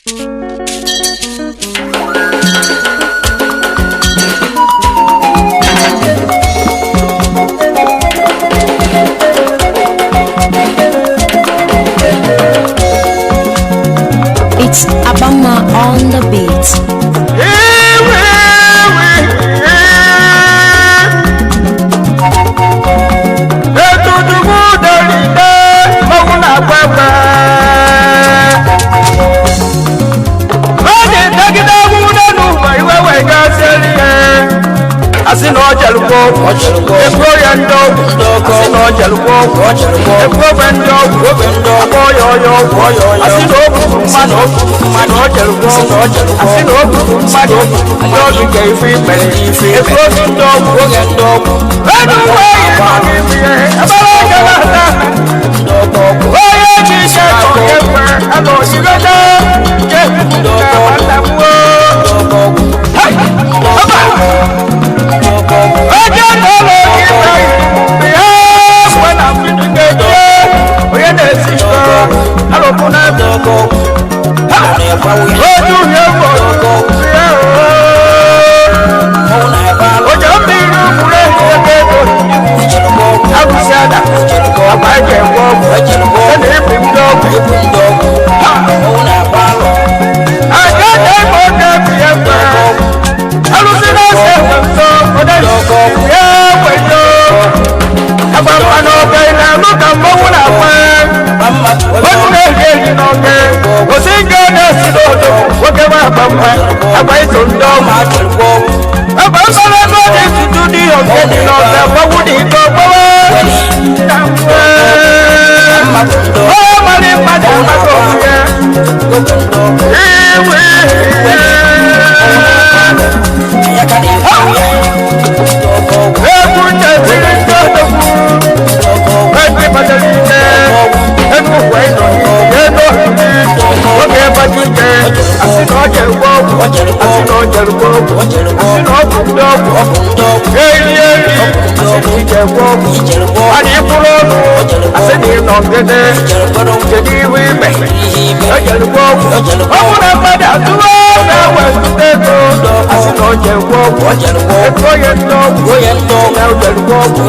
It's Abama on the beat. Asị na ọ jelụkwa ọgwụ ebuo ya ndị ọgwụ, asị na ọ jelụkwa ọgwụ ebuo ofe ndị ọgwụ, akpọ ya ọya ọgwụ. Asị na o gburu mmadụ, mmadụ ọ jelụkwa ọgwụ. Asị na o gburu mmadụ, ndị ọgwụ ga ife ikpere ebuo ofe ndị ọgwụ. Enu uwe yi nọ n'ime ihe ebere oge na-ata onye ji ike ka onye kwe ala osigode nke na nwanne m o. Hey! Ọba! Onye na-ụlọ ikpe ya mgbe na mbido ga-eje onye na-esi iko alụkwụ na ebe onye uhie bụ ya. Onye mmiri ukwuru ebe ego agụsị ada agba eji egwe ọgwụ ya na ibi ndị ọgwụ aja na-egbe oge bi ya mgbe alụsị na-ese egbe nso onye ya egbe yo agbamma n'oge na-alụ ka mmọnwụ na-agba onye na-eri eri n'oge osi nke na-esi n'odo nwoke nwa agbamma agba iso ndị ọma agba mgbara ebe ọ dị tutu dị oke dị n'oge mmọnwụ dị ike okporo na mgbe ọ mara mmadụ amaka onwe iwe. Egwu nne-tiri ndị odogwu ebe kpatara ike ego ụwa ịnọ ego oge ịgbata ike. Asị na ọ jere ọgwụ, asị na ọ jere ọgwụ, asị na ọ bụ ndị ọgwụ eri eri, asị na ije gwe ọgwụ mana ịkwụrụ ọnụ, asị na ị nọ ngede kedu ihu ime ejere gwe ọgwụ. Ọgwụ na mmadụ atụrụ na-ewe zụta ego, asị na ọ jere gwe ọgwụ ego onye ndị ọgwụ na ojere gwe ọgwụ.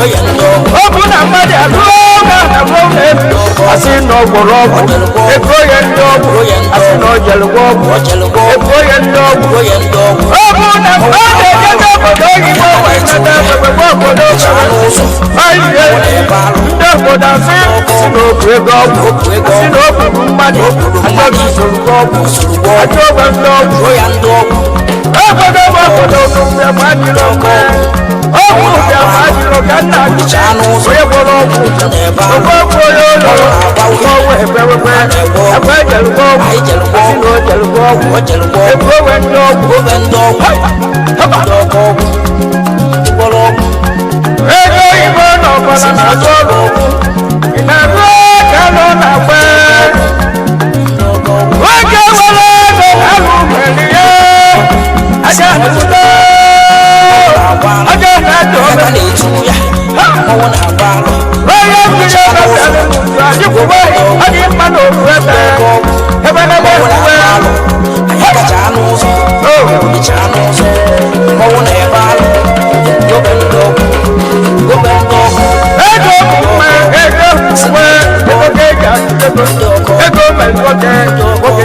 Ọ bụ na mmadụ atụrụ na na elu, asị na ọ gwọrọ ọgwụ ego onye ndị ọgwụ, asị na ọ jere gwe ọgwụ ego onye ndị ọgwụ. Ọ bụ na mmadụ ejebe obodo oyibo wee nata ebebe obodo ayiye, ndị obodo asị si na okwu ego ọgwụ, asị na o gburu mmadụ, achọghị usoro ọgwụ, achọ ogbe ndị ọgwụ. Obodo bụ obodo bịa ma adịrọ mma ọgwụ, bịa ma adịrọ ka nna onye gwọrọ ọgwụ okwu ọgwụ onye ụlọ ọgwụ ebewekwe agba ejelụgwọ ọgwụ, asị na o jelụgwọ ọgwụ ebu onwe ndị ọgwụ. Ego oyibo na ọbara na-azụ ọrụ ị na-arụ ka alụ na-agba nwoke nwere ego alụ nwere ya aja na-azụta aja na-atụ ome onye mmiri ọbara adịkwuwe adị mma n'ofu ebe ebe na-ebe ekwuwe. Ego bụ mma, ego nwe ego ka eji achụ ego, ego mere nwoke nwoke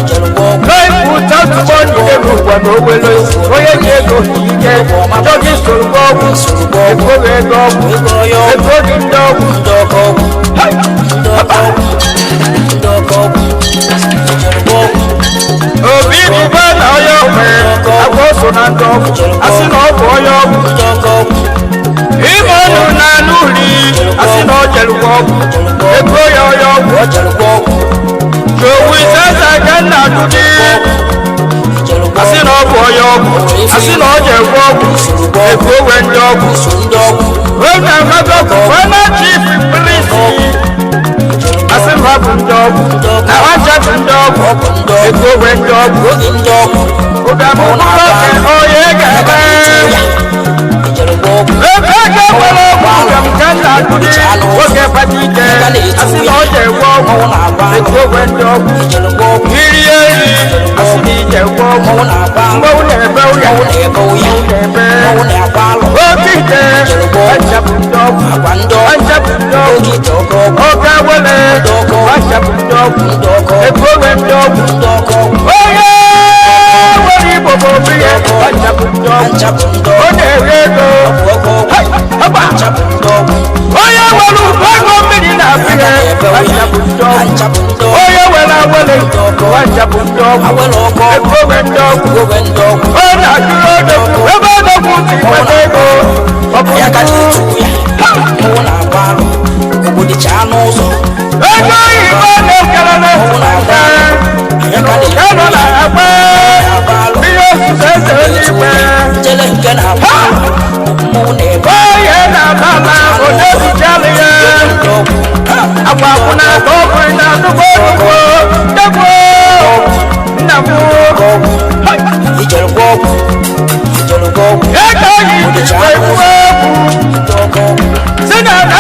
ji n'ikwu tatụgbọ njide n'ụwa na owele onye ji ego ike chọgị soro ọgwụ ego ego ọgwụ ego dị ndị ọgwụ. Obi bụba na onye ọgwụ agwa so na ndị ọgwụ, asị na ọ bụ onye ọgwụ ime ọnụ na anụ uri, asị na ọ jelụkwa ọgwụ ego ya onye ọgwụ. Jowu isesa ka nna dudi, asị na ọ bụ onye ọgwụ, asị na ọ jekwa ọgwụ ego onwe ndị ọgwụ wee na-emego former chief polisi, asị m ha bụ ndị ọgwụ na ha ncha bụ ndị ọgwụ ego onwe ndị ọgwụ. Ụbịam nwoke onye ga-eme ebe ego nwere ọgwụ ụbịam ka nna dudi nwoke kpata ike, asị na ọ jekwa ọgwụ ego onwe ndị ọgwụ iri. ọgwụ. Mmanwụ na-ebe ụya. Na-ebe oke ite nchapụ ndị ọgwụ, nchapụ ndị ọgwụ, oke awele, nchapụ ndị ọgwụ, ego ndị ọgwụ. Onye nwere Igbo bụ obi ya, nchapụ ndị ọgwụ, ọ na-eri ego. Onye nwere ụkọ ego mmiri na-abụ ya, nchapụ ndị ọgwụ. Onye nwere awele, nchapụ ndị ọgwụ, ego ndị ọgwụ. Ọ na-ajụrụ odogwu ebe odogwu si nweta ego. Ọ bụ Ya ka na-etu ya mmanwụ na-agba alụ ogbodicha n'ụzọ. Ego oyibo na-ekelele Ya ka na-etu ego na-agba ihe osise eze eluigwe. Jele nke na-agba alụ mmanwụ na-ebe. Onye na-aba ala onye bichala ya agba akwụna ka ọ bụrụ na nnukwu nnukwu ndegwu nna m. Ijere gwa ọgwụ, ijere gwa ọgwụ. Ego oyibo egwu egwu si na ala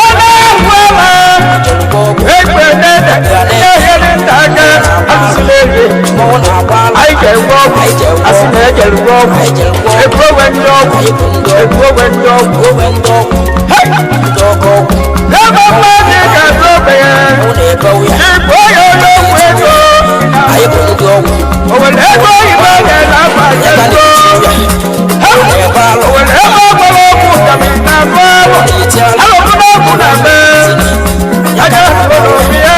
ahụ ala. Ijere gwa ọgwụ. Egbe nene ihe nta aka asịsịla eri. Mmanwụ na-agba alụ. Anyị ga-enwe ọgwụ, asị na ejerugbo ọgwụ, egwu onwe ndị ọgwụ, egwu onwe ndị ọgwụ. Owe ndị ọgwụ, ndị ọgọ ọgwụ. Ebe mmadụ ga-azụ ogbenye. Mmanwụ na-ebe ụya. Igbo onye onye okwu ego. Anyị bụ ndị ọgwụ. O nwere ego oyibo na-ele akwa Ya ka ego. na-etu ya Ha! na-ebe alụ. O nwere ego ọgbara ọgwụ na abụ alụ Na-eti alụ. alụmụ n'ọgwụ na mbe aja hụrụ obi ya.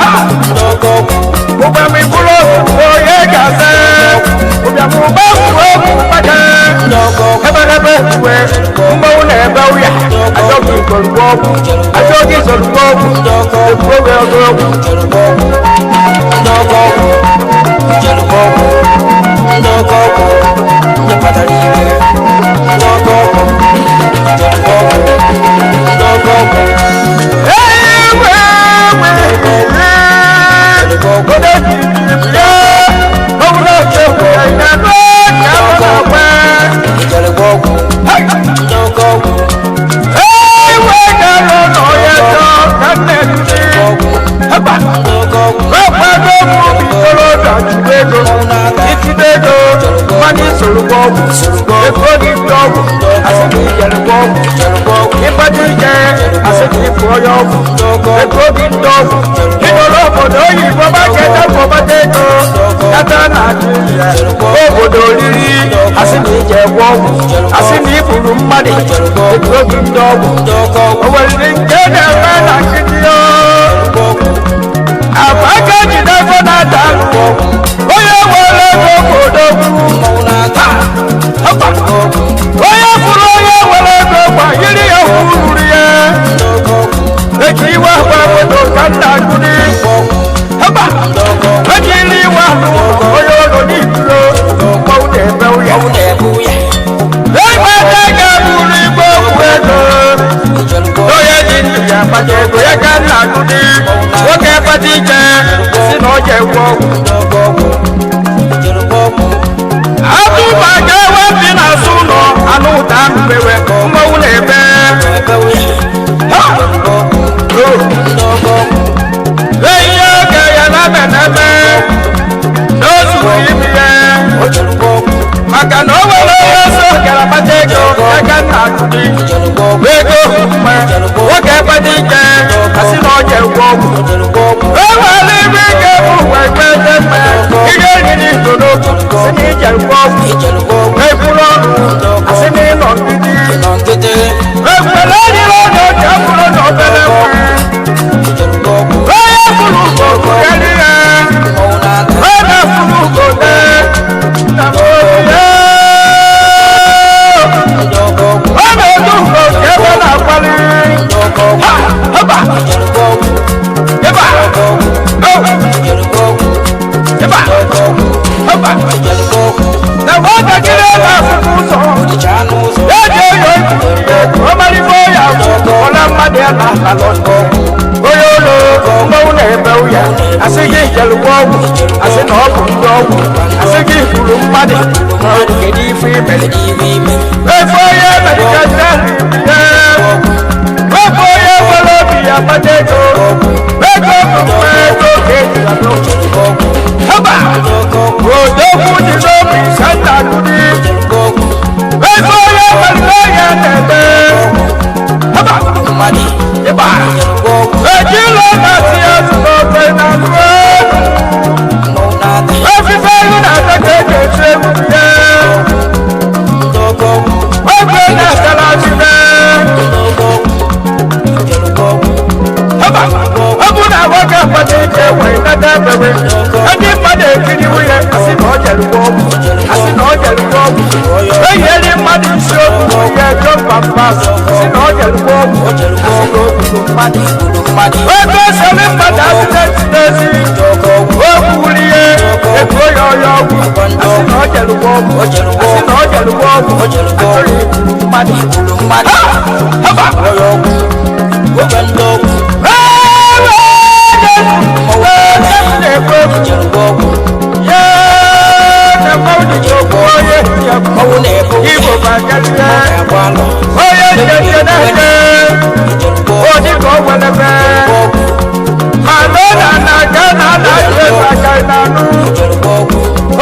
Ha! Ndị ọgọ ọgwụ. Ụbịam iburu onye ga-aza ụbịam ụba kwuo okwu mgbada. Ndị ọgọ ọgwụ. Ebe uwe mmanwụ na-ebe ụya ajọghị igorugbo ọgwụ, ajọghị izorugbo ọgwụ, egwu oge ọgụ ọgwụ. Ijere gwa ọgwụ, ndị ọgọ ọgwụ. Ijere gwa ọgwụ, ndị ọgọ ọgwụ, ndị kpatara ike, ndị ọgọ ọgwụ. Ijere gwa ọgwụ, ndị ọgọ ọgwụ. Ewe ewe. Ijere gwa ọgwụ. Odo jiri ọbụla oche na na Ijere gwa ọgwụ, ndị ọgọ ọgwụ. Ewe gara ụlọ ya chọ ka nne ndị Ọgwụ. haba. Ndị ọgọ ọgwụ. Ọkwado mụ ikorobịa jide ego, ijide ego mmadụ isorogbo ọgwụ, ego gị ndị ọgwụ, asị na ijerugbo ọgwụ. Ijere gwa ọgwụ. Ịgbado ije, asị na ịbụ onye ọgwụ, ego gị ndị ọgwụ. Ịnọrọ obodo oyibo gbaketa kpọbata ego kata na Naịjirịa obodo oriri, asị na ije gwa ọgwụ, asị na igburu mmadụ, ego gị ndị ọgwụ. Ndị ọgọ ọgwụ. O nwere nke na-eme na nkịtị o. Gwa ọgwụ. Àbájá jìnnà fọ́nà dàrú onye nwere ego odogwu. Mmanwụ na-ata. Ọba. Onye fụrụ onye nwere ego gbanyere ya hụrụ ya. Ndị ọgọ ọgwụ. Eji iwe agba obodo ka nna gụrụ. Ọba. Ndị ọgọ ọgwụ. Ejiri iwe ahụ onye ụlọ n'iburo mmanwụ na-eme ụya. Mmanwụ na-ebe ụya. Ebe ede ga-abụrụ igbe okwu ego. Ijere gwa ọgwụ. Onye ji ndụ ya akpata ego ya ka nna gụrụ. Nwoke kpata ike si na ọ ga-egwu ọgwụ. Ndị ọgọ ọgwụ. Ijere gwa ọgwụ. Atụba ga-ewe bi n'azụ ụlọ anụ ụda mbewe mmanwụ na-ebe. Ebe ụya. Ha! Ijere gwa ọgwụ. O! Ndị ọgọ ọgwụ. Eyi oge ya na-eme n'eme n'ozugbo imi ya. Ijere gwa ọgwụ. Maka na o nwere onye so gara kpata ego ya ka nna akụdi. Ijere gwa ọgwụ. Ego mgbe nwoke kpata ike asị na ọ ga-egwu ọgwụ. Ijere gwa ọgwụ. E nwere ebe ike bụ uwe kpete mgbe ihe eriri ntolokwu si na ije gwu ọgwụ. Ijere gwa ọgwụ. Ekwuru ọnụ asị na ịnọ nkịtị. Nọ nkịtị. Ekwere eriri onye oche bụrụ na obere nwa. Ijere gwa ọgwụ. Onye furu ugo kụgheri ya. Mmanwụ na-ata. Onye furu ugo dee. Nna m obi ya. Ndị ọgọ ọgwụ. Ọ na-edu ugo nke ebe na-akwali. Ndị ọgọ ọgwụ. Ha! Haba! Ijere gwa ọgwụ. Ịba! Ọgọ ọgwụ. O! Ijere gwa ọgwụ. Ịba! Ọgọ ọgwụ. Haba! Ijere gwa ọgwụ. Na nwatakịrị na-afụkwa ụzọ. Odicha n'ụzọ. Ya ji oyo ibu ọmalịgbo ya bụ ọla mmadụ ya na ala Ọgwụ. Onye ụlọ mmanwụ na-ebe ụya asị gị jelụgwa ọgwụ, asị na ọ bụ ndị ọgwụ, asị gị gburu mmadụ ma ọ bụ kedu ife imere. Kedu ibe ime? Efe onye medikata wepụ onye nwere obi ya kpata ego, ego bụ mma, ego ka eji abụ. Ijere gwa ọgwụ. Haba. Ndị ọgọ ọgwụ. na-ebewe ndị mmadụ ekiriwu ya, asị na ọ jerugbo ọgwụ, asị na ọ jerugbo ọgwụ. Eyieli mmadụ isi okwu ya jọmpampas, asị na ọ jerugbo ọgwụ, asị na o gburu mmadụ. Ebe esere mmadụ accident n'ezi, o kwuru ihe ebuo ya ọya ọgwụ, asị na ọ jerugbo ọgwụ, asị na ọ jerugbo ọgwụ, achọrọ igburu mmadụ. Ha! Haba! Igbo bakalite onye njenje na-eke odi ka o welebe ma na ọ na na-aga na na-ajụ ebe aka na-anụ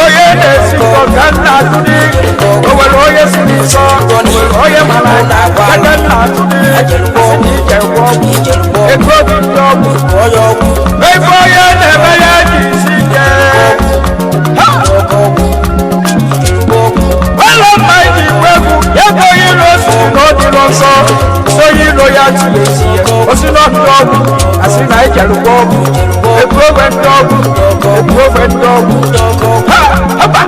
onye na-esi mbọ ka nna atụli o nwere onye siri nsọ, o nwere onye mara aka aka nna atụli, asị na ije gwọ ọgwụ ego obi ndị ọgwụ ebe onye na-eme ya ji isi ike. Ha! Ụlọ mma iji igwe egwu ya bụ onye iro siri na ọ dịrọ nsọ so onye iro ya tiri esi ya osi n'ọdụ ọgwụ, asị na ijelụgwọ ọgwụ ebu ogbe ndị ọgwụ, ebu ogbe ndị ọgwụ. Ha! Haba!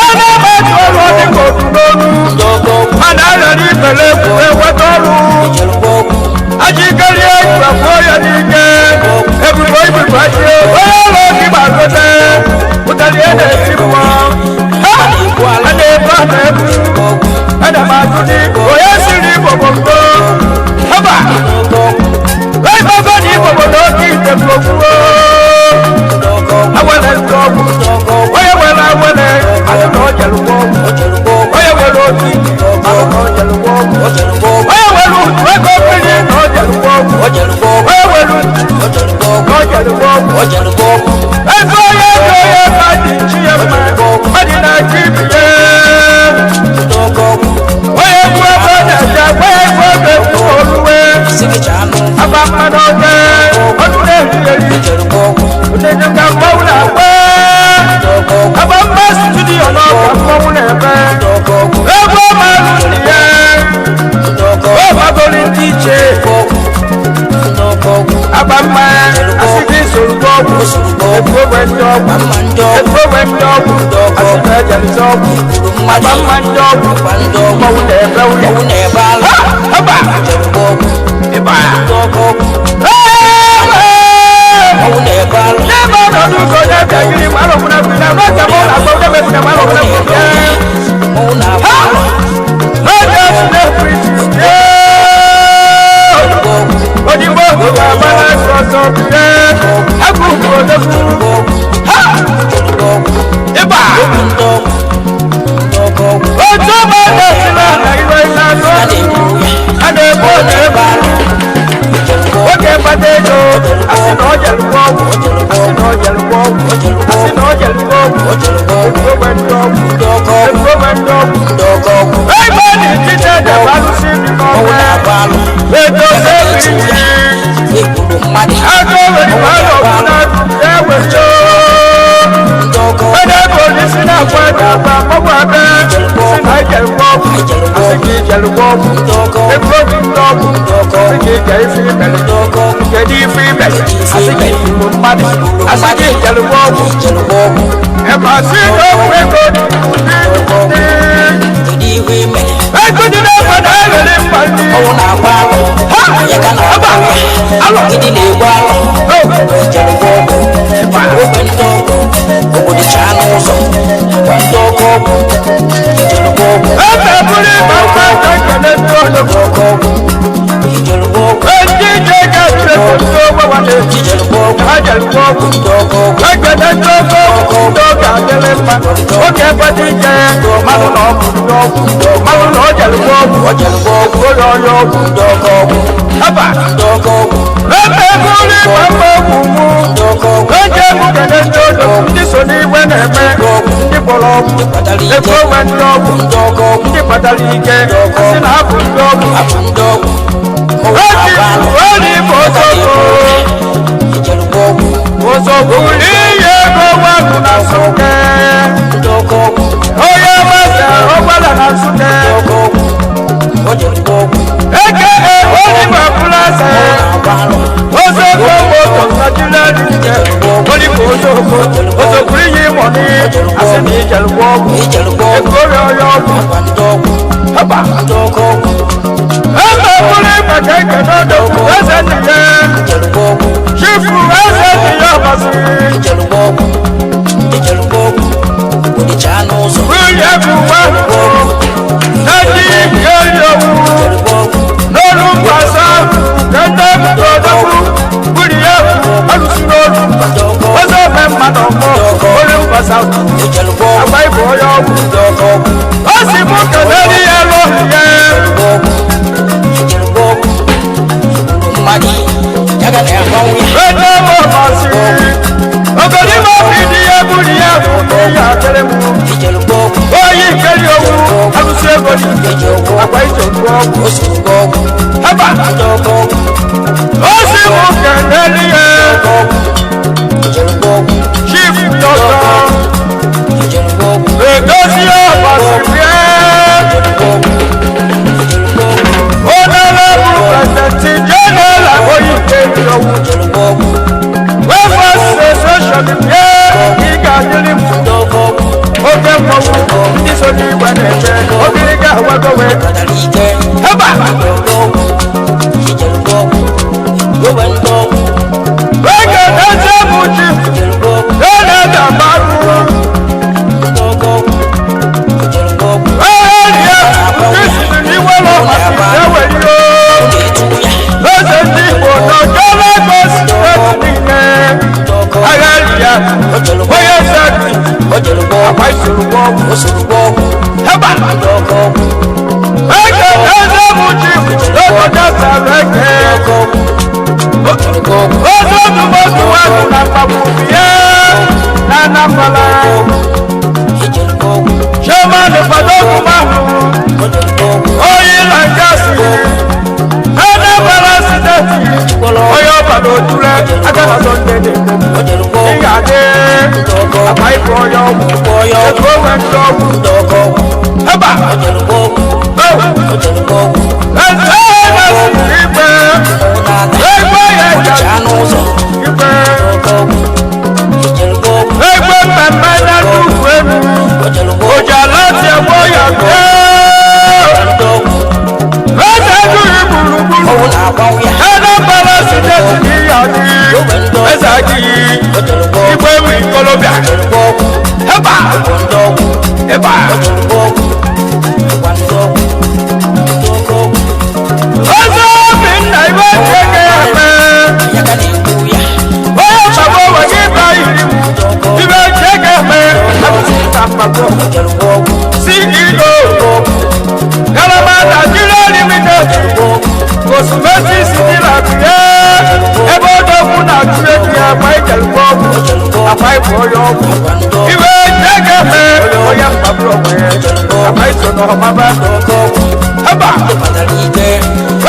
Onye na-eji ọrụ ọ dịka otu n'olu mana arịọrọ ibele egwu enweta ọrụ ajikerie igwe ya n'ike ebube ibube aji onye ọrụ gị gbagote ụtarị ya na-eti mmụọ. Ha! A na-ebu a na-ebu ana m atụ dị onye siri Igbo bụ mbụ. Haba! Ebe na Igbo bụ na oke ite bụ okwuo awele ndị ọgwụ onye were awele alụ na ọ jerugbo ọgwụ onye were otu ite alụ na ọ jerugbo ọgwụ onye were utu ego mmiri na ọ jerugbo ọgwụ onye were utu na ọ jerugbo ọgwụ ebe onye dị onye mma dị chi ya mma mmadụ na-achọ ibi ya onye egwu ebe ọ na-eje agba egwu ebe egwu oluwe agba mmanụ oge ọnụ na-eri eri ụdịdị ka mmanwụ na-agba agba mma studio n'ọka mmanwụ na-eme egwu ọmalụ nni ya ọ gbagoro ndị iche agba mma asị gị sorugbo ọgwụ ebu ogbe ndị ọgwụ ebu ogbe ndị ọgwụ asị na ejerịta ọgwụ agba mma ndị ọgwụ mmanwụ na-ebe ụlọ. Ha! Haba! Ịba! N'ebe ọnọdụ ụzọ onye bịa gịrị ma arọgbu na bịa n'oge mụ na agba onye mebiri ma arọgbu na bịa. Ha! N'oge si na-ekwu isi odigbo oge ga-agba n'asụ ọsọ bịa agụ odogwu. Ha! Ịba! Otu ọba na-esi na iwe na-asụ a na-ebu ọ na-ebu oge mkpata ego asị na ọ jerugbo ọgwụ, asị na ọ jerugbo ọgwụ, asị na ọ jerugbo ọgwụ ebu ogbe ndị ọgwụ ebu ogbe ndị ọgwụ ebe ọ na-etite edebe alụsị dị n'ọnwa edo sebi agụ were ma arọgbu na ewecho onye polisi na-akwa ebe akwa mọgwụ ebe si na ijerugbo ọgwụ, asị ka ijerugbo ọgwụ ebu obi ndị ọgwụ, asị ka ije ife imere kedu ife imere, asị ka igburu mmadụ, asị ka ijerugbo ọgwụ ebe asị na ọgwụ ego dị ego dị n'ebe na erere mma ndị. Ha! Haba! Alọ! Ebe bụrụ ịba mkpa ka nkele ndị ọdụ ndị ije ga-echere ndị ogbe nwanne ha jerugbo ọgwụ ekele ndị ofe ọgwụ ndị oge adịrị mma oge ebe dị ike mmanụ na ọgwụ ndị ọgwụ mmanụ na ọ jerugbo ọgwụ ụlọ ọrụ ọgwụ. Haba! Ebe bụrụ ịba mkpa ọgwụ mụ eji egwu kele ndị ọdụ ndị so n'igwe na-eme ndị kpọrọ ọgwụ ebe onwe ndị ọgwụ ndị kpatara ike asị na abụ ndị ọgwụ eji onye ibe ọzọgwụ ọzọgwụ n'ihi ego wagụ na Nsụka onye weze ọgbala na Nsụka eke onye ibe plaza ọzọgwụ moto. sị na ijelụgwọ ọgwụ. Ijelụgwọ ọgwụ. Ego onye onye ọgwụ. Akwa ndị ọgwụ. Haba. Ndị ọkụ ọgwụ. Eze bụrụ ịba ka ekene odogwu eze nna ya. Ijelụgwọ ọgwụ. Chifu eze nna ya ọbasi. Ijelụgwọ ọgwụ. Ijelụgwọ ọgwụ. Onichaa n'ụzọ. Nwunye bụ nwa na ndị eri owu. Ijelụgwọ ọgwụ. N'olu mgbasa ka ndị odogwu buru ya alụsị n'olu mba. Ọzọ eme mmadụ ọmụ olu mgbasa Ijelụgwọ ọgwụ. agba ịbụ onye ọgwụ. Ndị ọkụ ọgwụ. Ọ sị mụ kenere ya lụọ ya. Ijelụgwọ ọgwụ. Ijelụgwọ ọgwụ. Mmadụ ya ga na-agbanwe ya. Ede m ọmasị. Ogodima obi dị ya buru ya bụ ya akịrị m. Ijelụgwọ ọgwụ. Oyi nkeri owu alụsị ego dị. Eji ọgwụ. Agba ijelụgwọ ọgwụ. O soro ọgwụ. Haba. Ndị ọkụ ọgwụ. Ọ sị mụ kenere ya. Ọgwụ. Ijelụgwọ ọgwụ. Chief Doctor Ijelụgwọ ọgwụ. Edozie ọmasị bịa. Ijelụgwọ ọgwụ. Ijelụgwọ ọgwụ. Honorable President General oyi nkeri owu. Ijelụgwọ ọgwụ. Welfare Association bịa. Ị ga-adịrị m Ndị ọkụ ọgwụ. oke mmọnwụ ndị so n'igwe na-eche ogiriga awagowe. Kpatara ike. Haba. Ndị ọkụ ọgwụ. Ijelụgwọ ọgwụ. Owe ndị ọgwụ. Oge na-eze bụ chi Ijelụgwọ ọgwụ. na-ede mmadụ. Ndị ọkụ ọgwụ. Ijelụgwọ ọgwụ. Erie nke siri n'iwe lọmasị ewere Na-etu ya. eze ndị Igbo n'ọjọ Lagos steeti niile. Ndị ọkụ ọgwụ. Agha ria onye eze dị Ojelụgwọ ọgwụ. akwa isorogbo ọgwụ. Osorogbo ọgwụ. Haba. Ndị ọkụ ọgwụ. Oge na-eze bụ chi n'obodo sara eke. Ndị ọkụ ọgwụ. Ojelụgwọ ọgwụ. Ozo dumodu wagụ na mkpagbu bie na Anambra. Ijelụgwọ ọgwụ. Chairman Fadogu Mahu. Ojelụgwọ ọgwụ. Oyi Lankasi, Anambra Steeti, onye ọba n'otule aka na Sọnde na-ekwu. Ojelụgwọ Ị ọgwụ. ga-adị Ndị ọkụ ọgwụ. akpa ịbụ onye ọgwụ. Onye ọgwụ. Etu onwe ndị ọgwụ. Ndị ọkụ ọgwụ. Haba! Ojelụgwọ ọgwụ. Ojelụgwọ ọgwụ. Eze na-esi igwe. Ọnwụ na-ata. Egbe ya eja Ọnịcha n'ụzọ. igwe. Ndị ọkụ ọgwụ. Ijelụgwọ ọgwụ. Egbe mmemme na nnukwu elu. Ojelụgwọ ọgwụ. Oja láti ẹ̀wọ́ yàgbé. Ndị ọgwụ. Eze dúró gburugburu. Ọnwụ na-agbanwe ya. Anambra Steeti ní ìyàdí. Eze adịghị. Ojelụgwọ ọgwụ. Igwe ewu ikolobịa. Ojelụgwọ ọgwụ. Heba! Ndị ọgwụ. Eba! Ojelụgwọ ọgwụ. Ịgwa ndị ọgwụ. Ndị ọkụ ọgwụ. Eze Obinna iwe cheke eme. Ya ka na-egbu ya. Onye mgbagbo ụwa gị ba iri m. Ndị ọkụ ọgwụ. Iwe cheke eme. Abụsị na mgbagbo. Ojelụgwọ ọgwụ. CEO. Galaba Nigeria Limited. Cosmetics dị na Bie. Ebe odogwu na-achụ ego ya akpa ijelụgwọ ọgwụ. Akpa ịbụ onye ọgwụ. Ịgwa ndị ọgwụ. Iwe cheke eme. Onye mgbagbo onwe ya. Akpa iso n'ọmaba. Ndị ọkụ ọgwụ. Heba! Kpatara ike.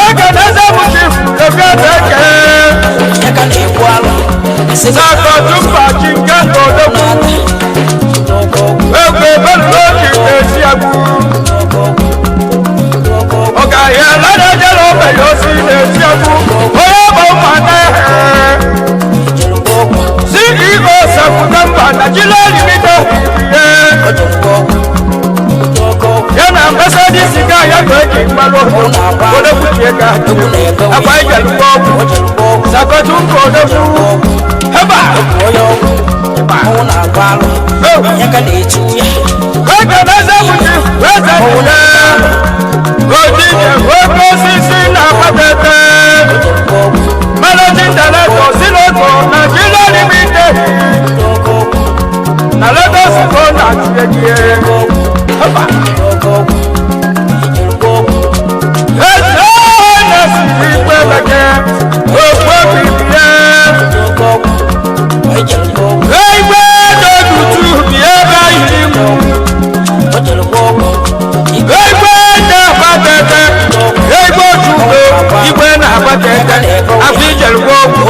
Oge na-eze bụ chief Obi Eke. Ya ka na-egbu alụ. Asị gị Sakọtumba chi nke odogwu. na-ata. Ndị ọkụ ọgwụ. Egbe belụrụ oji na-esi agwụ. Ndị ọkụ ọgwụ. Ndị ọkụ ọgwụ. Ọga ya ladajere ogbenye osi na-esi agwụ. Onye bụ mma na-ehe. Ijelụgwọ ọgwụ. CEO Sakutemba Nigeria Limited. Ojelụgwọ ọgwụ. Ndị ọkụ ọgwụ. Ya na Mercedes ga ya ka eji mmanụ odogwu ji ego Egwu na-ebe akwa ijelụgwọ ọgwụ. Ojelụgwọ ọgwụ. Sakọtumba odogwu. Heba! Onye ọgwụ. Ọnwụ na-agba alụ. Ya ka na-etu ya. Oge na-eze bụ chief eze nne. Ojije oke osisi na-akpatete. Ojelụgwọ ọgwụ. Managing Director Sinoko Nigeria Limited. Ndị ọkụ ọgwụ. Na Lagos ka ọ na-achị ejie. Haba! Ndị ọkụ ọgwụ. Ijelụgwọ ọgwụ. Eze na-esi igwe bekee. Okwu ebibie. Ndị ọkụ ọgwụ. Ojelụgwọ ọgwụ. Igwe dodutu bi ebe ayiri mụ. Ojelụgwọ ọgwụ. Igwe na-agbatete. Igwe otubo. Igwe na-agbatete. Afọ ijelụgwọ ọgwụ.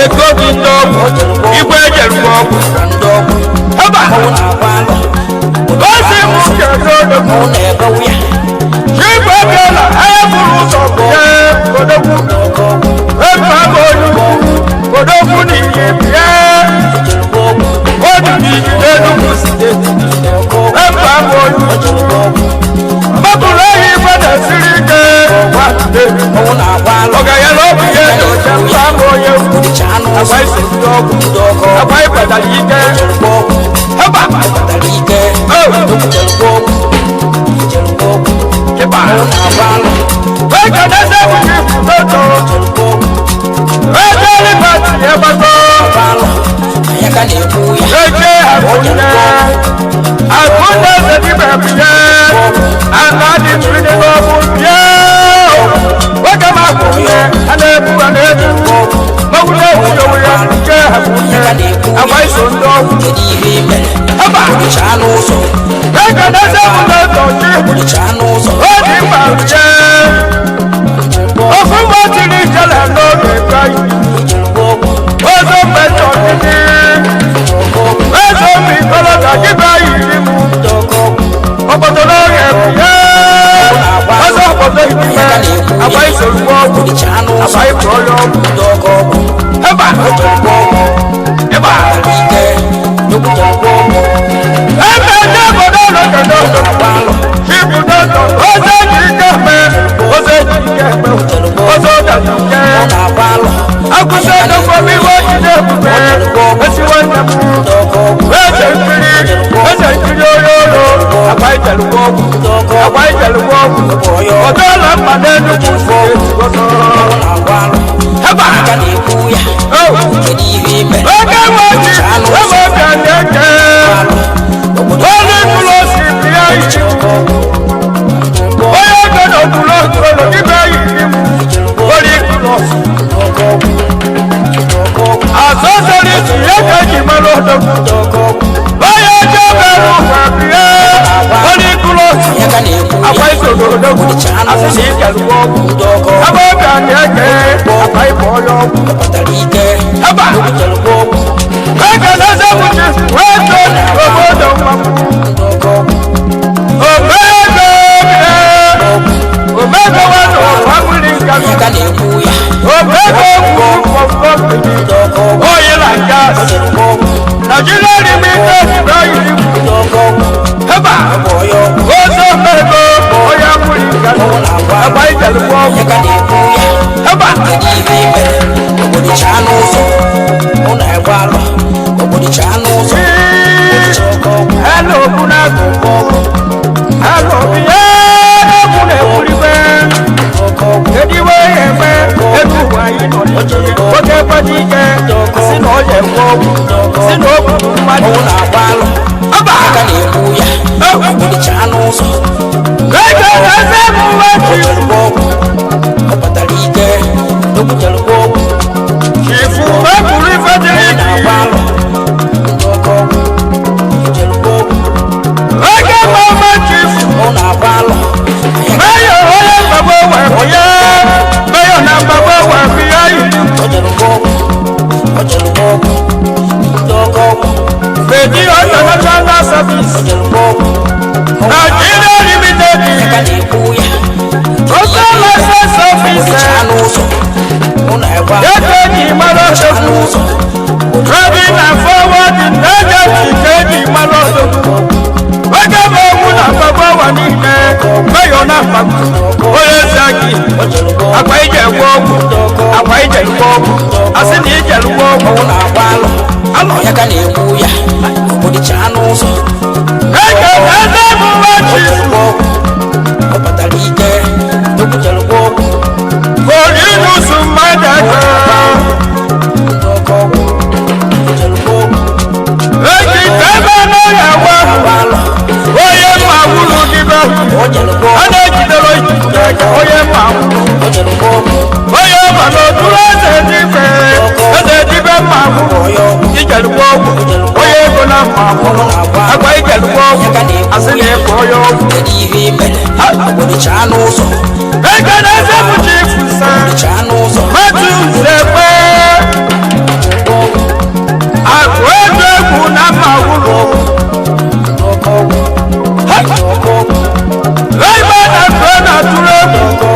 Ego gị ndị ọgwụ. Igwe ejelụgwọ ọgwụ. Ndị ọgwụ. Haba! Ọnwụ na-agba alụ. O si mụ kedu odogwu. Ọnwụ na-ebe ya. Chigwe bịala anya buru ụzọ bịa odogwu. Ndị ọkụ ọgwụ. Ebe abụ onye ukwu odogwu n'ihe bịa. Ojelụgwọ ọgwụ. Odu n'igide Enugu steeti. ndị ọgwụ akwa ịkpatara ike heba kịba ekene bụ chifu toto ejeli pati egbago eje akụnne akụnne zedibe bie ana dị tiri n'ọbụ bie oge m akụnne a na-ebu a na-ebu mmanwụ na-ebu onwe ya nke akụnne agba iso ndị ọgwụ heba ekene bụ toto chi obi mma bie ofu mgbe tiri ijele n'oge kai ozo mmetọ titi eze omi kọlọta dibịa yiri m ọkpọtọ n'ọrịa ebie ọzọ ọkpọtọ ibime agba isoro ọgwụ agba ịbụ ọrịa ọgwụ eba eba ebe ndị obodo n'obodo chibu n'obodo ozo eji ike eme ozo eji ike eme ozo ọdachi ike akwụsị ọdọkọ m iwe ojide ebube esiwo nne m eze nkiri eze nkiri onye olu akwa ijelugbo ọgwụ akwa ijelugbo ọgwụ ọdọọla mma n'enugwu steeti ọzọ heba oge nwe ji ebe ọbịa na-eke onye mkpụrụ osi bịa iji onye ego na okpuru okpuru ibe yiri m onye mkpụrụ osi asọsọrọ isi ya ka eji mara odogwu onye ọjọọ mere ụwa bie onye mkpụrụ osi akwa isoro odogwu asị na ikelugbo ọgwụ ebe ọbịa na-eke akwa ịbụ ọrịa ọgwụ ebe ekele zebụchi wee too obodo mmanwụ omego omego wanu family nkanu omego wu company oil and gas Nigeria Limited ibrahim heba ozo omego oya muli nkanu agba ijelugbo heba. Hello, Bunagu. Hello, yeah, Bunagu. Ediwe eme elu ụwa anyị nọ n'ime oge gbadi ike si na ọya ekwe ọgwụ si na okwu mmadụ ọba ego eze bụ uwe chi chifu ekwuru ife dịrị gị oge mama chifu meyo onye mgbagbo wee ya meyo na mgbagbo wee ya Fedi International Service Nigeria Limited Total License Officer Ekeji mara odogwu Trading and Forwarding Agency keji mara odogwu Oge bụ ogwu na mgbagbo ụwa niile meyo na mgbagbo onye ezi aki akwa ije gwa ọgwụ akwa ije gwa ọgwụ asị na ije gwa ọgwụ alọ Ya ka na-ekwu ya obodo chaa n'ụzọ eke eze bụ nwa chifu ọ batara ike ekwuchalụkwa ọgwụ orinusu mmadụ aka ndị ọkọ ọgwụ ekwuchalụkwa ọgwụ eji ebe n'ọya gwa alọ onye mma wuru dịbe o jelụkwa a na-ejidere ijide aka onye mma wuru o jelụkwa ọgwụ onye ọba n'okpuru eze dịbe eze dịbe mma wuru ijelụkwa ọgwụ onye ego na mma wuru akwa ijelụkwa ọgwụ asị na ịkọ onye ọgwụ kedu ihe i mere obodo chaa n'ụzọ eke na eze bụ chifu sa chaa n'ụzọ matu zekwe akụ ego egwu na mma wuru ndị ọkọ ọgwụ ndị ọkọ ọgwụ ebe na akụ na-atụrụ egwu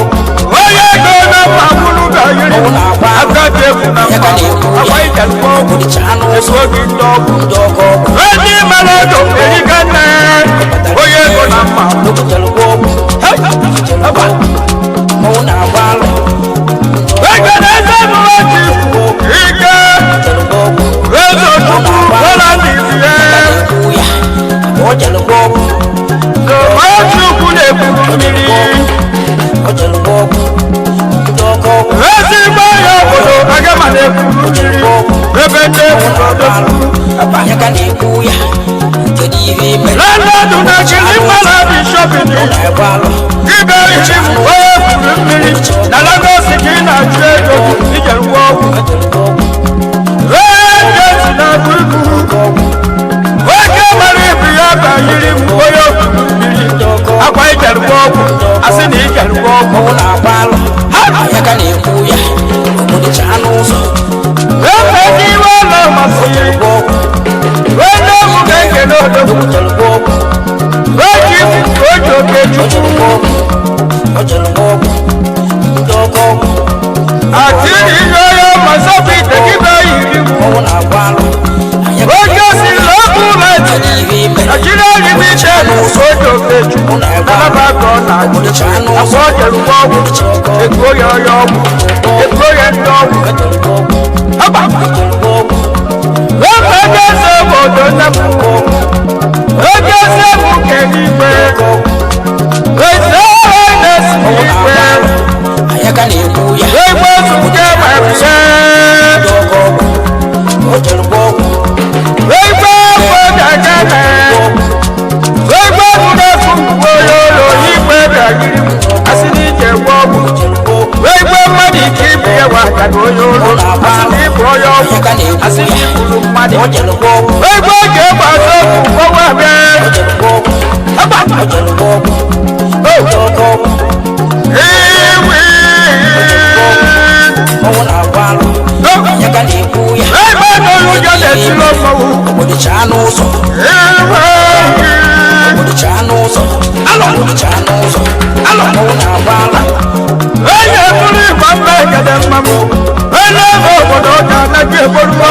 onye ego na mma wuru ga-ayiri aka dị egwu na mma akwa ijelụkwa ọgwụ obodo chaa n'ụzọ esuo gị ndị ọgwụ ndị ọkọ ọgwụ ndị mara ọdụ erika nne onye ego na mma ekwuchalụkwa ọgwụ Ebe mmanwụ na-agba alọ ego na eze mụrụ chifu ike ekwuchalụkwa ọgwụ odogwu. Anya ka na-ekwu ya, kedu ihe i mere? Landlord na Kilimanjaro Bishop Ọ na-egbu alụ. Ibe ichi m onye kwuru mmiri na Lagos ka ị na-achụ ego ije ngwa ọgwụ. Ee, na-abụ ibu nwoke mara ibu ya banyere m onye kwuru mmiri akwa ijere ngwa ọgwụ, asị na ijere ngwa ọgwụ. Ọ na-agba alụ. Anya ka na-ekwu ya, obodo chaa n'ụzọ. Ebe ndị iwe ụlọ masịrị onye ọgwụ ga-ekele odogwu oji oji oke chukwu àti ihe onye masọpụ ite gị bụ yiri oge si lọkụ lati Nigeria Limited oji oke chukwu alaba ka ọ na-achụ akwa o jere ụgbọ ọgwụ ego ya ọya ọgwụ ego ya ndị ọgwụ haba ebe ego eze obodo nne m oge eze bụ nke n'igwe eze ọrụ na-esi n'igwe egbe zụta ma egbe egbe daga na egbe bụ oyolo igwe bịagiri asị na ije gwa ọgwụ egbe mmadụ ike ibu ya wa aka na onye ụlọ asị na ịbụ onye ọgwụ asị na iburu mmadụ egbe oge egbe azụ ọgwụ ọnwa abịa haba ewe ebe n'olu ụjọ na-esiri ọmọwụ Obodo chaa n'ụzọ, ewe obodo chaa n'ụzọ, obodo chaa n'ụzọ, ọnwụ na-agba alụ. onye bụrụ ịgba mma ekele mmanwụ onye ebe obodo ga anaghị egboruo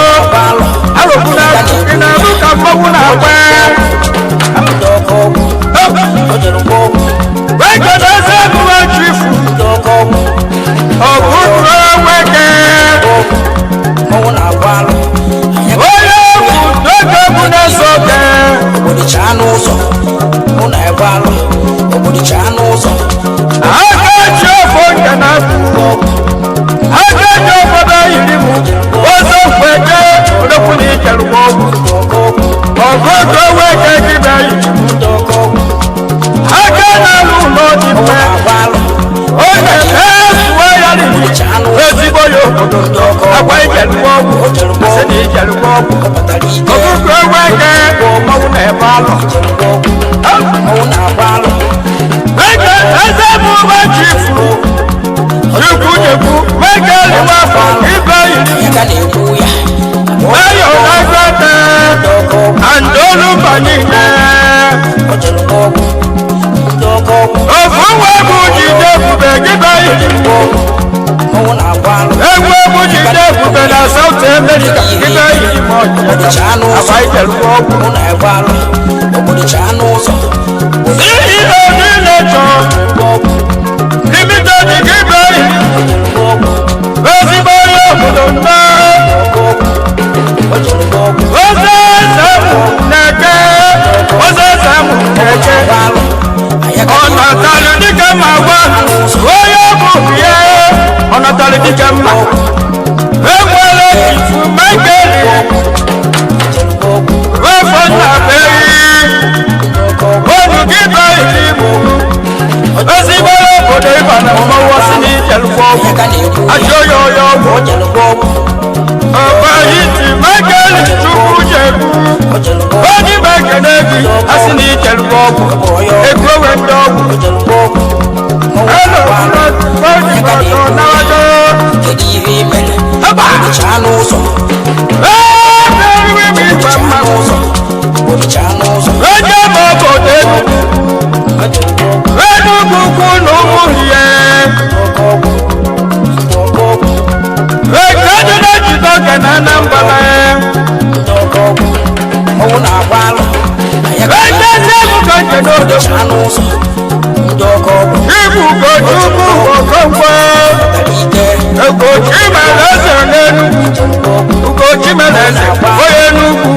arụbụ na ị na-abụ ka mmanwụ na-agba ego na eze ebuwe chifu ọ bụrụ nweke onye bụ n'oge bụ na-eso oge. Obodo chaa n'ụzọ, mụ na-egbu alụ. Obodo chaa n'ụzọ, aka ji ọfọ nke na-abụ aka ji ọfọdụ yiri m ọzọ kweke odokwu na ijerugbo ọgwụ ọgụ oge weke gị bịa yiri m aka na-alụ ụlọ dị mfe agba alụ. onye na-efuwe ya riri ezigbo ya obodo akwa ijerugbo ọgwụ asị na ijerugbo ọgwụ Kpatara ike, ọgụgụ eweke bụ mmanwụ na-ebe alụ. ọnwụ na-agba alụ. Eke eze bụ ụba chifu chukwu nyekwu meke liwafọ ibe yiri Onye ka na-ekwu ya, Mayo na-agwata andolu mba niile ọ jere gba ọgwụ, ndị ọkọ ọgwụ, ofu nwa bụ jide ebube gị be yiri ọnwụ na-agba alụ. egwu egwu jide ebube na South America gị be yiri ma ọjị Obodo chaa n'ụzọ, akwa ijerugbo ọgwụ mụ na-egbu alụ. Obodo chaa n'ụzọ, CEO niile chọọ limited gị be yiri ezigbo onye obodo nne ọ jere gba ọgwụ, oze eze mụ na-eke oze eze mụ na-eke agba alụ. Anya ka ọ natalụ dike mma gwa onye bụ ya ọ natalụ dike mma enwere ifu mekeli wefọ nna beghị onu gị beghị mụ ezigbo obodo ịba na mmanwụ ọsị na ijelụkwa ọgwụ Onye ka na-ekwu ya, ajụ ya ọya ọgwụ ọ jere gba ọgwụ, ọba iti mekeli chukwu jegbu ọ jere gba ọgwụ, onye bụ ekene gị asị na ijelụkwa ọgwụ ego we ndị ọgwụ ọ jere gba ọgwụ, ọnwụ Hello, na-agba alụ. onye bụ ọtọ n'awado. Kedu ihe i mere? Obodo chaa n'ụzọ, Ee, eriwe m igwe chaa mmanwụ. n'ụzọ, obodo chaa n'ụzọ, Eje m obodo Enugu. ọ jere gba ọgwụ, Enugu ukwu na ụmụ hie. ọkọ ọgwụ, ndị ọkọ ọgwụ, Eke dị na njide oge na Anambra. ndị ọkọ ọgwụ, ọnwụ na-agba alụ. Anya ka Eje si ebuka nje obodo n'odo. chaa n'ụzọ, ndị ọkọ ọgwụ, Ibu Ugochukwu Okonkwo. kpatara ike, Ugochi mere eze n'Enugu. Ugochi mere eze onye Enugu.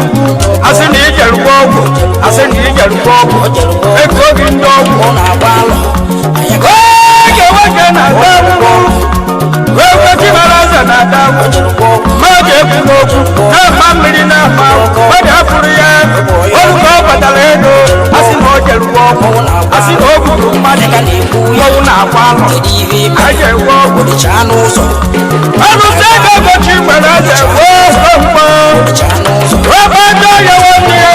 Asị na ijerukwa ọgwụ. Asị na ijerukwa ọgwụ. Ego gị ndị ọgwụ. ọ na-agba alụ. Anya ka Oge nwoke na-ata ahụhụ Ugochi mere eze na-ata ahụhụ jere gba ọgwụ, mmadụ ekwu n'okwu na-ama mmiri na na-akwa alọ. Kedu ihe ị mere? Anyị enwe ọgwụ. Chaa n'ụzọ. Arụsị ego gochi nwere eze wee mkpọ. Chaa n'ụzọ. Ebe ndị ọya nwanne ya.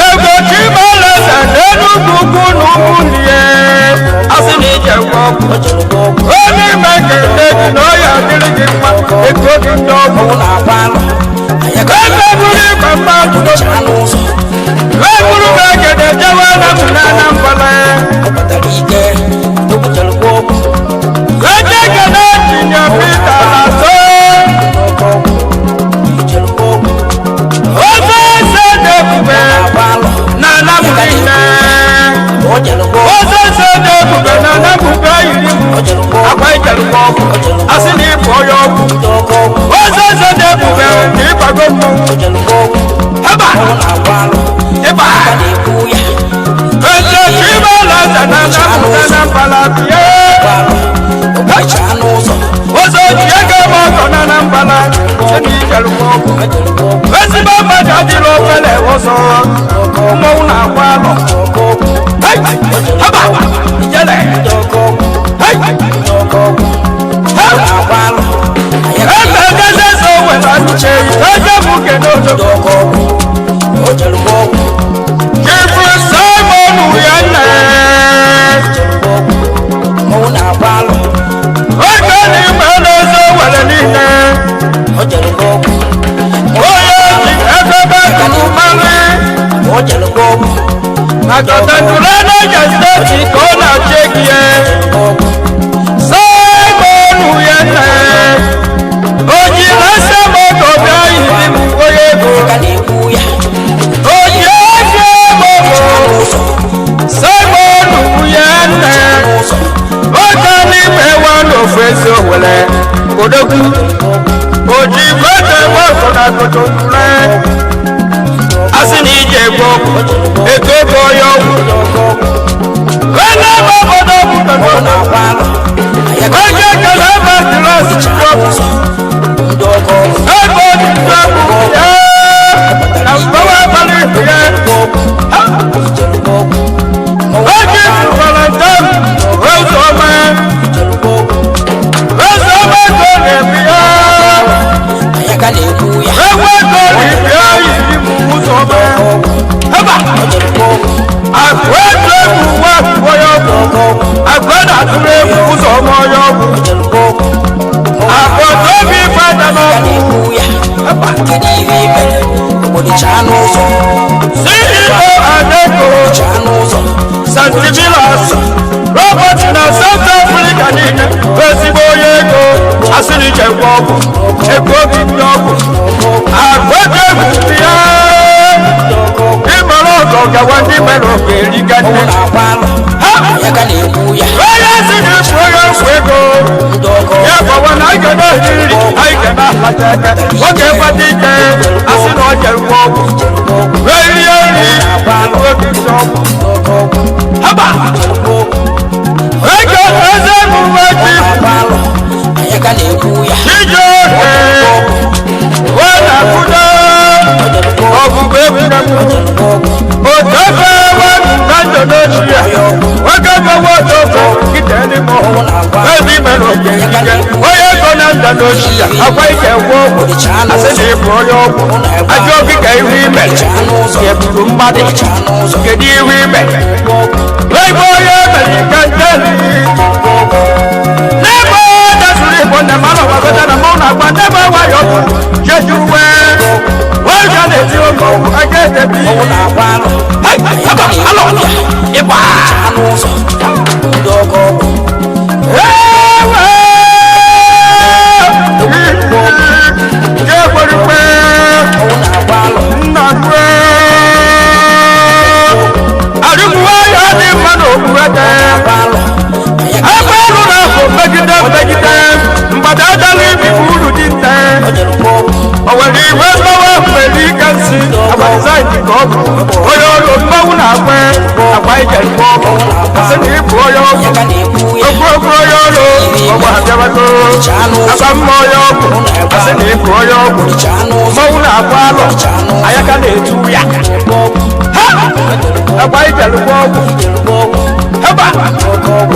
Ego chi mere eze n'Enugwu ukwu na ụmụnne ya. Asị na ije nwe ọgwụ. Onye ime ga-eme gị na ọya adịrị gị mma. Ego gị ndị ọgwụ. Mmanwụ na-agba alọ. Ebe buru igwe mmadụ. Chaa n'ụzọ. Eburu m egede jewe na m na Anambra. Ọ kpatara ike. O butere ọgwụ. Eke kene tinye Pita na so. Ijere ọgwụ. Ofe eze dị ebube Na-agba alọ. na Anambra niile. O jere ọgwụ. Ofe eze dị ebube na Anambra yiri m. O jere ọgwụ. Akwa ijere m ọgwụ. Asị na ịbụ onye ọgwụ. Ndị ọkọ ọgwụ. Ofe eze dị ebube na ịgbago mmọnwụ. O jere ọgwụ. Haba! Mmanwụ na-agba alọ. Ịba! A na-ekwu ya. Eze Chibala eze na Anambra na Anambra bie. Agba alọ. O chaa n'ụzọ. Ofe ji ego m ọgọ na Anambra. Sị na ijere m ọgwụ. O jere ọgwụ. Ezigbo mmadụ adịrị ofele ọzọ. Mmọnwụ na-akwa alọ. Hey! Haba! Ijele! Ndị ọkọ ọgwụ. Hey! Ndị ọkọ ọgwụ. Ha! Na-agba alọ. Eze eze eze weta nche eze m kene Ndị ojo. ọkọ ọgwụ. O jere ọgwụ. Chifu Simon Uyanne. Mmanwụ na-agba alọ. Oge n'ime n'eze were niile. O jere ọgwụ. Onye ji efebe mmanụ. O jere ọgwụ. Na Kọtantụla Niger Steeti ka ọ na-achị egie. Ọgwụ. Simon Uyanne. Oji na-ese moto bịa yiri m onye ego. Ka na-ekwu ya. Oji ese moto. N'ụzọ. Simon Uyanne. N'ụzọ. Oge n'ime wa n'ofu ezi owele. Odogwu. Oji kwete moto na Kọtantụla. Asị na ije egwu ọgwụ. Ego ego onye ọgwụ. Wele ebe obodo bụ Mmanwụ na-agba alọ. Onye kele ebe dịrị N'ụzọ. Ndị ọkọ ọgwụ. ebe ojiji ọgwụ ya na mgbawa abalị ya. Ijere ọgwụ. Oge zụkwara njem ụzọ ọma. Ijere ọgwụ. Ụzọ ọma ka ọ na-ebi ya. Anya ka na-ekwu ya. Egwu ka ọ na-ebi ya yiri m ụzọ ọma. Haba! O jere ọgwụ. Akụ etu egwu uwe akwụkwọ ya ọgwụ. Akụ na-atụrụ egwu ụzọ ọma onye ọgwụ. O jere ọgwụ. Akụ obi fada Ka n'ọgwụ. na-ekwu ya. Kedu ihe ị mere? Obodo chaa n'ụzọ. CEO Adeko Chaa n'ụzọ. Santivilas Robert na South Africa niile bụ ezigbo onye ego asịrị ichekwa ọgwụ ego obi ndị ọgwụ agwado egwu ndị ya ịmara ọgọ gawa ndị mere oge eriga Mmanwụ nne na-agba alọ. Ha! Anya ka na-ekwu ya. Onye si na ịbụ onye ọgwụ ego Ndị ọkọ ya gbawa na anyị ga na-eri nri anyị ga na-alacha aka oge gbata ike asị na ọ jere gwa ọgwụ wee rie nri obi ndị ọgwụ. ọgwụ. Haba! Ego eze emume ji Na-agba alọ. Anya ka na-ekwu ya. Chijioke wee na-akwụdo ọgụgụ egwuregwu otofe wee na ndụ n'ochi ya nwoke gbawa otofe kite n'ime ọhụụ ebe imere oke ike onye ego na ndụ n'ochi ya akwa ike gwụ ọgwụ asị na ịbụ onye ọgwụ ajọ gị ka ihu imere egburu mmadụ kedu ihu imere ebe onye mere ike nteli n'ebe dasụrụ igbo nne m anọ gbagota na mụ na-agba n'ebe nwayọ bụ jeju uwe wee ga na-eti oge ọgwụ aka etebi. Mmanwụ na-agba alọ. Hey, haba, alọ, ịgba. Chaa n'ụzọ. Ndị ọkọ ọgwụ. Ewe! Jekwerukwe, Mmanwụ na-agba alọ. nna kwe. Arụmụwa ya dị mma n'okpuru eke. Agba alọ. Anya ka Ebe ọrụ na-afọ megide megide, mgbada adala ibi bụ uru dị nte. o jere ọgwụ. O nwere igwe mgbawa mgbere ike nsị agbazaịdị ka ọ bụ onye ọrụ mmanwụ na-agba agba ije nke ọgwụ asị na ịbụ onye ọgwụ Anya ka na-ekwu ya. okwu onye ọrụ ọgwụ abịabago asa mma onye ọgwụ asị na ịbụ onye ọgwụ Chaa n'ụzọ. mmanwụ na-agba alọ ayaka na-etu ya ha agba ije nke ọgwụ Ijere ọgwụ. heba. Ọkọ ọgwụ.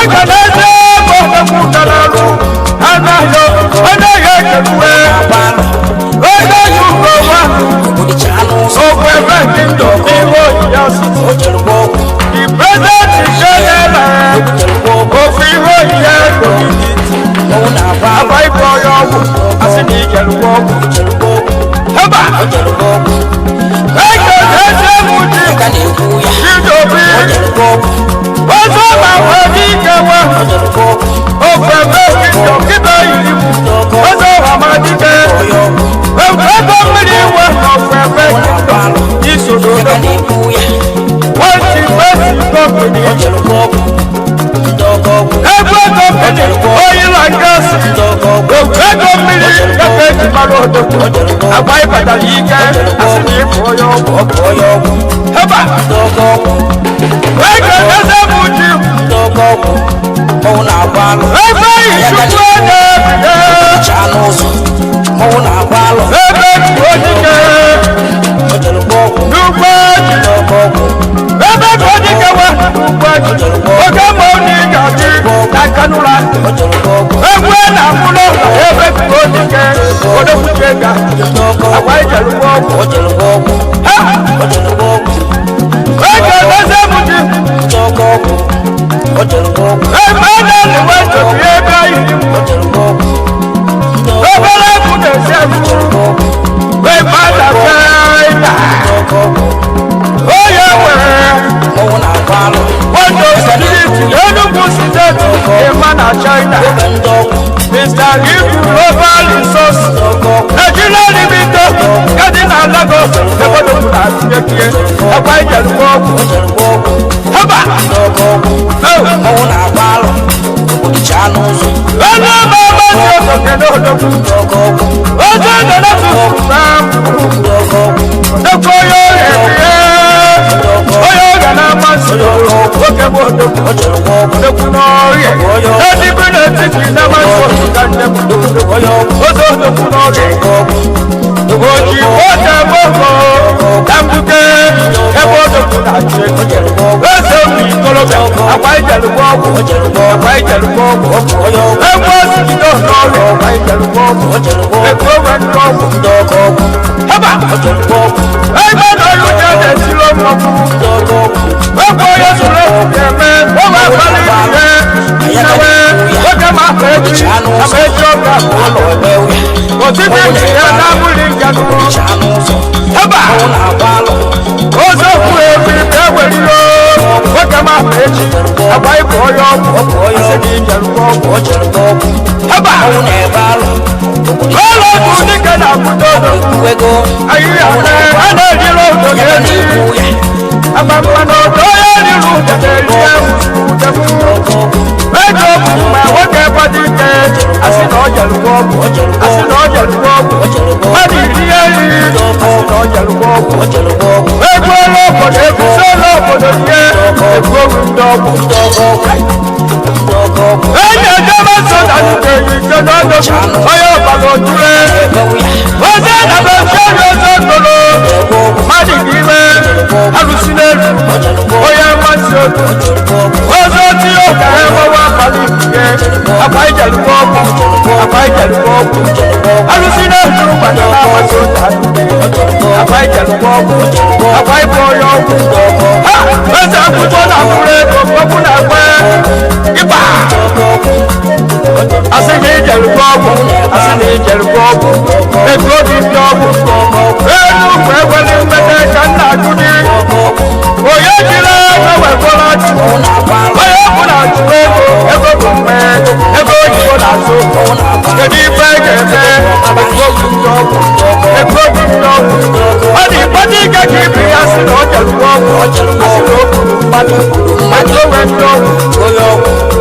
Eke na-eze ebe odogwu kalarụ anaghị anaghị ekeruwe ego yi ugo nwa okwu ebe ndị ndụ n'ime oyiya siti. The president general ofu ihe oyiye community agba ibe onye ọgwụ asị na ijerugbo ọgwụ heba. Eke na-eze m ji Chidobi ọzọ ma nwee ike nwe ofu ebe ndị ndụ yiri m ọzọ amadike ego mmiri nwe ofu ebe ndụ isoro wọ́n ti fẹ́ sí company. Ẹgbẹ́ company oil and gas. Ego mmiri kẹfẹ́ ti mara odogwu. Agba Ìbàdàn yìí kẹ́ asị na ịbụ onye ọgwụ. Heba! Ego eze bụ ji. Ebe Ichukwu na-ebie. Ebe Ojike. N'ugbo ji. Ebe Ojike nwe n'ugbo ji. Oge ma ọ na ị ga-adị na Kanụla. Egwu na-amụlọ ebe Ojike. Odokwuche ga. Agwa ijerugbo ọgwụ. Ha! Ego eze bụ ji. Ebe na-eliwe ntobi ebe ayiri m. Obere egwu na-esi egwu. Ebe a na-afe ịda. Onye nwere Wọ́n Security Enugu State Emma na China. Mr. Ibu Global Resource Nigeria Limited Gadi na Lagos Ebodogu na Atiyekie Ẹ̀kọ́ Ìjẹ̀lúgbọ́ ọ̀gwù. Haba! Ẹnu ọmọ ọmọ tí o sọ̀kẹ́ ní odogwu. Ojú ìdáná tuntun náà. Odogwu yóò rẹ̀ bí ẹ́. Onye ọrịa na-amasị nwoke bụ odogwu odogwu n'ọrịa edigbo n'etiti na-amasị otu nne m ozo odogwu n'ọrịa oji oche gbogbo na mbuke ebe odogwu na-achị eze obi ikolobịa akwa ijelugbo ọgwụ akwa ijelugbo ọgwụ egwu osigido n'ọrịa akwa ijelugbo ọgwụ ego onwe ndị ọgwụ heba ebe na ọrụ uche na-esilo mmọnwụ. Gbogbo onye soro okwu ga-eme ogbe abalị ihe nnewe oge ma afọ echi ama echi oge abụọ otiti ntị ya na abụghị njanụ heba ozo okwu ebi ewere ihe oge ma afọ echi agba ịbụ onye ọgwụ asị na ijerugbo ọgwụ heba ụlọ ọgwụ dịka na-akwụdo odogwu ahịhịa a na-eriri ụdọ ga-eri amammanụ ọdọ ya riri ụdọ na-eri ewu ego bụ mgbe nwoke gbado ike asị na ọ jerugbo ọgwụ asị na ọ jerugbo ọgwụ mmadụ iri ya eri asị na ọ jerugbo ọgwụ egwu ọla obodo egusi ọla obodo rie egwu oru ndị ọgwụ enyi ejebe so na nke ike n'ọdụ onye ọbara otule oze na be ncheri oze tolo mmadụ gị ime alụsi n'elu onye mmasị otu oze tinye ụka ha enwewe abalị ikike akwa ijerugbo ọgwụ akwa ijerugbo ọgwụ alụsi n'elu gbana na amasị otu akwa ijerugbo ọgwụ akwa ịbụ onye ọgwụ ha eze akwụkwọ na akwụrụ ego ọgwụ na ekwe ịgba asị na ijerugbo ọgwụ asị na ijerugbo ọgwụ ego obi ndị ọgwụ elu ugwu ekweli mmete ka nna ajụ gị onye jiri ego wekwara achụ onye ọbụla achụ ego ego bụ mgbe ego oyibo na-azụ kedu ife ga-eme ego obi ndị ọgwụ ego obi ndị ọgwụ ọ dị ịkpata ike ka ibi ya sị na ọ jerugbo ọgwụ asị na o gburu mmadụ mmadụ onwe ndị ọgwụ.